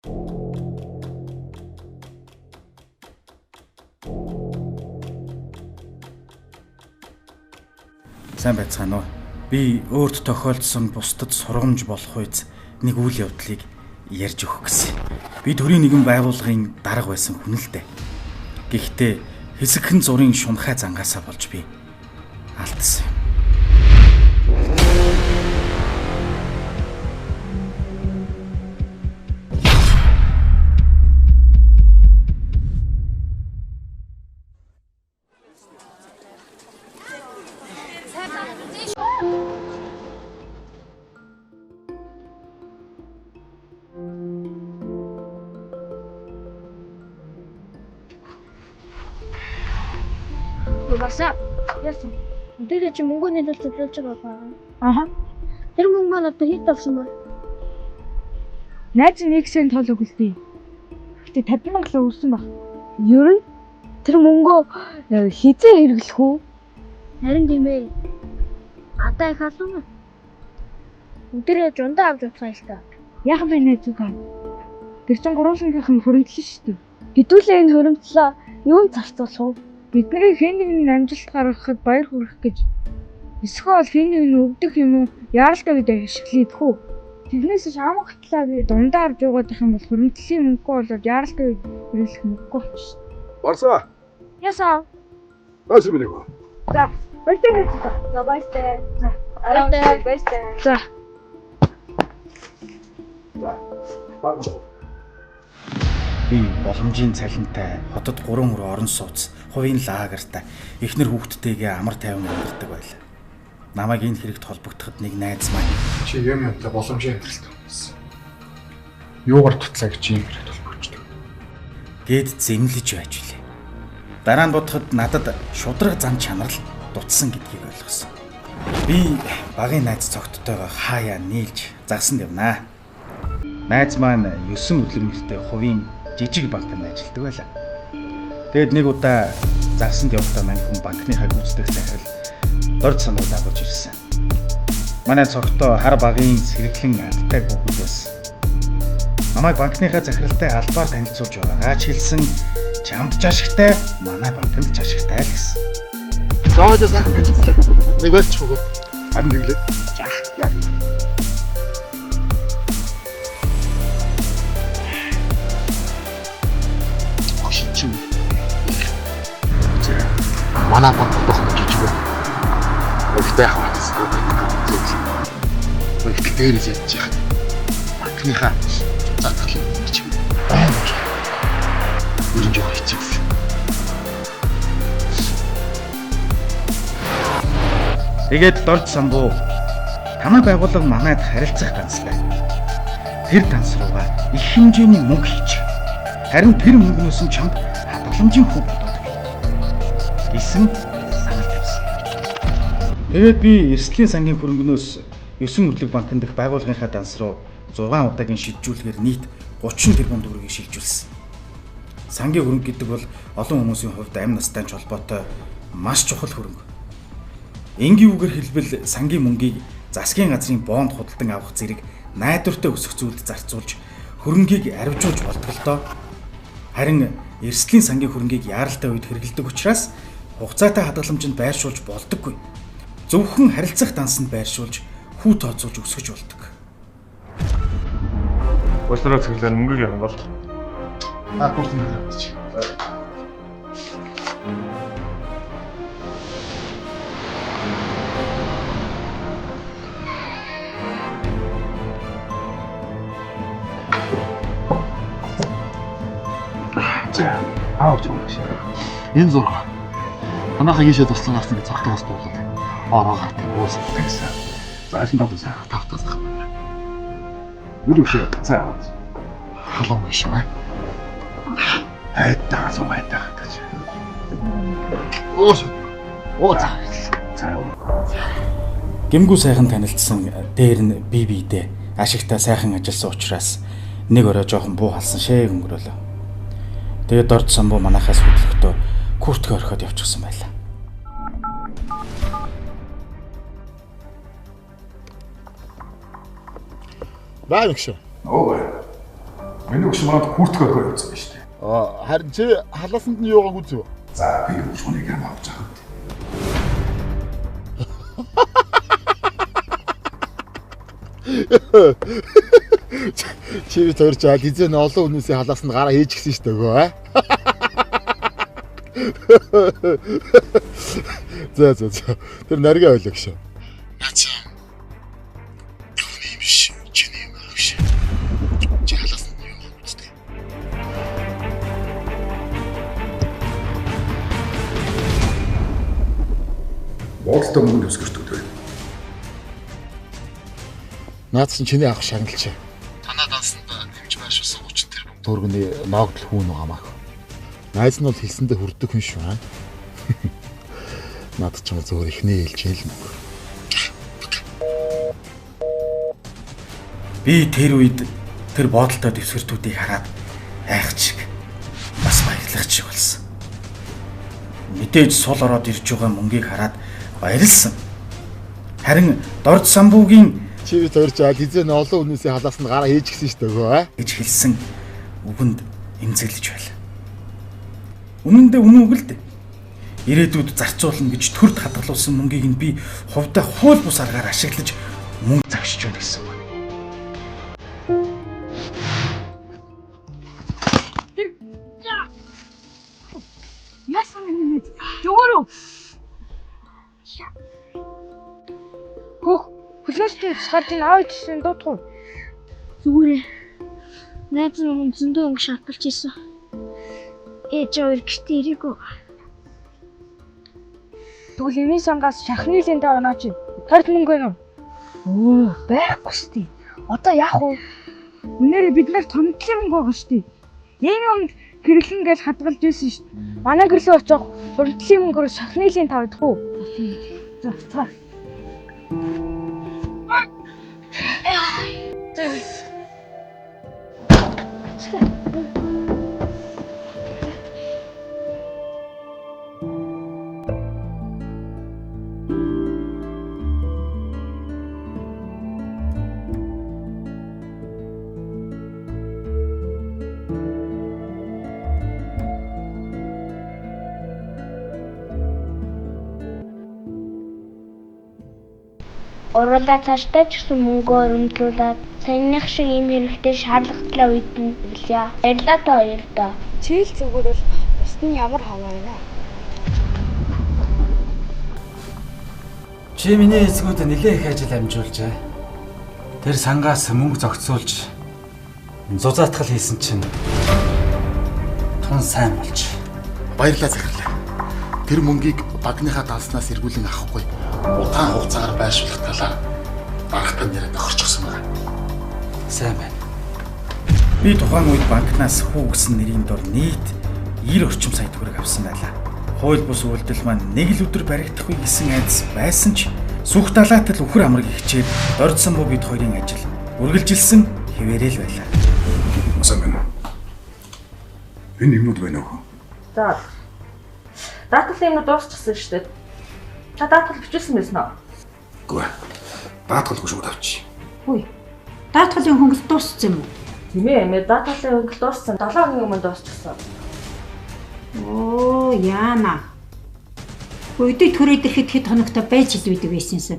Сайн байцгаана уу? Би өөрт тохиолдсон бусдад сургамж болох үйц нэг үйл явдлыг ярьж өгөх гэсэн. Би төрийн нэгэн байгууллагын дарга байсан хүн л дээ. Гэхдээ хэсэгхэн зургийн шунхай зангаасаа болж би алдсан юм. Баса яасан. Тэр чи мөнгө нийлүүл зөвлөж байгаа. Аха. Тэр мөнгө маань одоо хэд болсон бэ? Найз нь 1 сент тол өгөлтий. Гэтэ 50 мянга л өрсөн баг. Ер нь тэр мөнгөө хизээ хэрэглэх үү? Харин тийм ээ. Одоо их алуу. Өдөр яаж ундаа авч явсан юм л та. Яах вэ найз үү? Тэр чин гурван сангийнх нь хөрөнгөлөн шүү дээ. Хэдүүлээ энэ хөрөмтлөө юунд зарцуулах вэ? Бидний хэн нэг нь амжилт гаргахад баяр хүрэх гэж эсвэл хэн нэг нь өвдөх юм уу яаралтай үед ашиглая идэх үү? Тэрнээс ш амга хатлаа би дундаа авч яваад их юм бол хөрөнгөлийн мөнгөө болоод яаралтай үед хэрэглэх мөнгөгүй болчих. Барсаа. Ясаа. Баяр минь. За, баяртай найз үү? За баяртай. За баяртай. Баяртай. За. За. Баг. Би боломжийн цалинтай хотод 3 өрөө орон сууц, хувийн лагертай эхнэр хүүхдтэйгээ амар тайван амьдардаг байлаа. Намайг энэ хэрэгт холбогдоход нэг найз маань чи юм юмтай боломжийн амьдралтай байсан. Юугаар тутлаа гэж юм хэрэгт холбогддог. Гэд зэмлэж байж билээ. Дараа нь бодоход надад шудраг зан чанар л дутсан гэдгийг ойлгосон. Би багын найз цогттойгоо хаяа нийлж загсанд явнаа. Найз маань 9 өглөг нэртэй хувийн жижиг банкнд ажилладаг байлаа. Тэгээд нэг удаа загсанд явахдаа мань хүн банкныхаа гүйцэтгэх захирал Дорж Самбуу дагуулж ирсэн. Манай цогтоо хар багын сэргэлэн адтай хүүхэд байсан. Намайг банкныхаа захиралтай албаар танилцуулж байгаагаа ч хэлсэн, чамд ч ашигтай, манай банкнд ч ашигтай л гэсэн. Зоож сайхан гэж. Нэг байлч өгөө. Харин тэглээ. За. Яа. Огшин. За. Манай банк тохно жижиг байна. Гэхдээ яг байна. Гэхдээ дээрээс ядж яах. Банкныхаа задлал гэж. Амар. Ер нь жоох хэцүү. Тэгээд Дорж Самбуу танай байгууллага манайд харилцах данслаа. Тэр данс руугаа их хэмжээний мөнгө хийж. Харин тэр мөнгнөөс нь чамд хадгаламжийн хүү бодоодог гэсэн санал тавьсан. Тэгээд би эрсдлийн сангийн хөрөнгнөөс 9 өрлөг банкн дэх байгууллагынхаа данс руу 6 удаагийн шилжүүлгээр нийт 30 тэрбум төгрөгийг шилжүүлсэн. Сангийн хөрөнгө гэдэг бол олон хүмүүсийн хувьд амь настай ч холбоотой маш чухал хөрөнгө. Энгийн үгээр хэлбэл сангийн мөнгийг засгийн газрын бонд худалдан авах зэрэг найдвартай өсөх зүйлд зарцуулж хөрөнгийг аривжуулж болдог л доо. Харин эрсдлийн сангийн хөрөнгийг яаралтай үед хэрэглэдэг учраас хугацаатай хадгаламжинд байршуулж болдоггүй. Зөвхөн харилцах дансанд байршуулж хүү тооцоолж өсгөж болдог. Улс төрөө цэглээр мөнгөийг явах бол А курс нэг авчих. За, аавч юм шиг. Энэ зураг. Манайха гişэ туслан гарсан гэж цогтоос дуулаад. Ороогоор уус гэсэн. За, альн тавтас. Тавтас. Юу шиг. За. Халуун биш үү? Хайдаа сум хайдаа гэж. Уус. Оо за. За. Гэмгүү сайхан танилцсан дээр нь би биедээ ашигтай сайхан ажилласан учраас нэг орой жоохон буу халсан шээ өнгөрөөлөө. Тэгээд Дорж Самбуу манахаас хөдлөхдөө куртка орхиод явчихсан байлаа. Баа мэгш. Оо. Миний өгш манад хүртэх орхиор явуулсан байна шүү дээ. Аа харин чи халаасанд нь юугааг үзв? За би өшгөнийг юм авч байгаа. Чи төрж аа хизээ н олон хүмүүсийн халаасанд гараа хийж гисэн шүү дээ гөө. За за за. Тэр нарийн ойлоо гэж. Наа чи хүний биш, чиний юм биш. Чи халаасанд нь юугааг үзтээ. Боолтой мөнгө өсгөртүүд байна. Наад чинь чиний авах шагналч. Танаа дансанд нэмж байршуулсан 30 тэрбум төгрөгийн ноогдол хүүн байгаа маа. Найз нь бол хэлсэндээ хүрдэг хүн шүү. Наад чинь зөвхөн ихний хэлж хэл мөнгө. Би тэр үед тэр боодолтой дэвсгэртүүдийг хараад айх чиг бас баярлах чиг болсон. Мэдээж сул ороод ирж байгаа мөнгийг хараад баярлсан. Харин Дорж Самбуугийн чи төрж аа хизээ н олон хүмүүсийн халаасанд гараа хийж гисэн шүү дээ гөө гэж хэлсэн үгэнд эмзэглэж байл. Үнэн дээр үнэн үг л дээ. Ирээдүйд зарцуулна гэж төрд хадгалуулсан мөнгийг нь би хувьдаа хууль бус аргаар ашиглаж мөнгө загшиж байна гэсэн үг. Яасан юм бэ? Зүгээр үү? Хөх, хөлөөстэй гарч ин аав ичсэн дуудах уу? Зүгээр. Найз нь зөндөө өнгө шалбалж исэн. Ээж хоёр гэртээ ирээгүй. Тэгвэл эмийн сангаас шахны лентэ оноо чи. Торт мөнгө байна уу? Өө, байхгүй шүү дээ. Одоо яах вэ? Үнээрээ бид нар томдлын мөнгө байгаа шүү дээ. Энэ юмд гэрлэн гэж хадгалж ирсэн шүү дээ. Манай гэрлөө очих хурдлын мөнгөөр шахны лент авах уу? За, за. Уралдаа цаашдаа ч гэсэн мөнгөө өрөмжлүүлээд саяных шиг ийм хэрэгтэй шаардлагатай үед нь ирлээ. Баярлалаа та хоёрдоо. Чи л зүгээр бол бусд нь ямар хаваа вэ? Чи миний эзгүүд нэлээ их ажил амжуулжээ. Тэр сангаас мөнгө зохицуулж зузаатгал хийсэн чинь тун сайн болж. Баярлалаа захирлаа. Тэр мөнгийг багныхаа данснаас эргүүлэн авахгүй удаан хугацаагаар байршуулах талаар дарагтаа нэрээ тохирчихсан байна. Сайн байна. Би тухайн үед банкнаас хүү гэсэн нэрийн дор нийт 90 орчим сая төгрөг авсан байлаа. Хууль бус үйлдэл маань нэг л өдөр баригдахгүй гэсэн айдас байсан ч сүх далаатал үхэр амраг ихчээр Дорж Самбуу бид хоёрын ажил үргэлжилсэн хэвээрэл байлаа. Сайн байна. Энэ юмнууд байна уу? За. Даатгалын юмнууд дуусчихсан шүү дээ. Та даатгал бичүүлсэн байсан уу? Үгүй ээ. Даатгалгүй шууд авчих. Үгүй. Даатгалын хөнгөлт дууссан юм уу? Тийм ээ, даатгалын хөнгөлт дууссан. 7 хоногийн өмнө дуусчихсан. Оо, яана. Өдөө төрөөд ирэхэд хэд хоногтой байж л үйдэг байсансаа.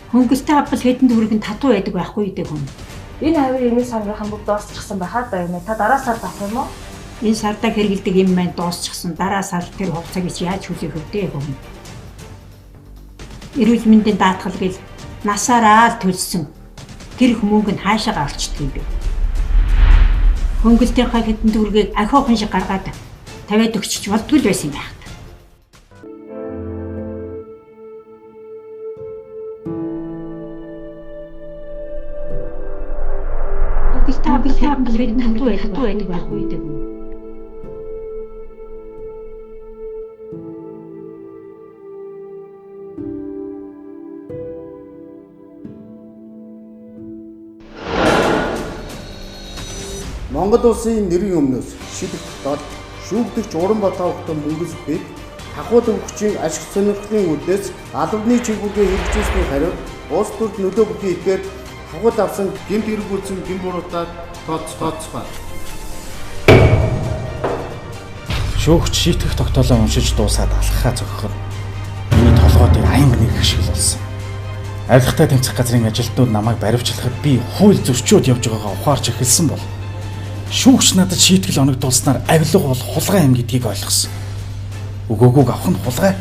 Хөнгөлтөө авбал хэдэн төгрөг нь татуу байдаг байхгүй гэдэг хүн. Энэ хавийн эмийн сангийнхан бүгд дуусчихсан байхаа даа юм. Та дараа сард авах юм уу? Энэ сардаа хэрэгэлдэг юм маань дуусчихсан. Дараа сар тэр хугацааг чи яаж хүлээх вэ хүн? Эрүүл мэндийн даатгал гэл насаараа л төлсөн. Тэр их мөнгө нь хаашаа гарчдаг юм бэ? Хөнгөлтийнхаа хэдэн төгрөгийг ахиухан шиг гаргаад тавиад өгчөж болдгоо л байсан юм байна. Хөнгөлтөө татуу байдаг байхгүй гэдэг юм. Монгол улсын нэрийн өмнөөс шидэх дол шүүгдэгч Уран-Батаавхтан мөнгөс бид хахуул өвгчийн ашиг сонирхлын үүднээс албаны чигүүргээ хэрэгжүүлсний хариуд улс төрд нөлөө бүхий ихээр хахуул авсан гэмт хэрэг үйлсэн гэм буруутай Тооцоо. Шүүгч шийтгэх тогтоолоо уншиж дуусаад алхахаа зогхоход миний толгой дээр аянга нэрх шиг л болсон. Авилгатай тэмцэх газрын ажилтнууд намайг баривчлахад би хууль зөрчөөд явж байгаагаа ухаарч эхэлсэн бол шүүгч надад шийтгэл оногдуулснаар авилга бол хулгай юм гэдгийг ойлгосон. Өгөөгүйг авах нь хулгай.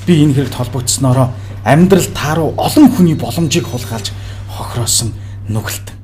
Би энэ хэрэгт холбогдсноороо амьдрал тааруу олон хүний боломжийг хулгайлж хохироосон нүгэлт.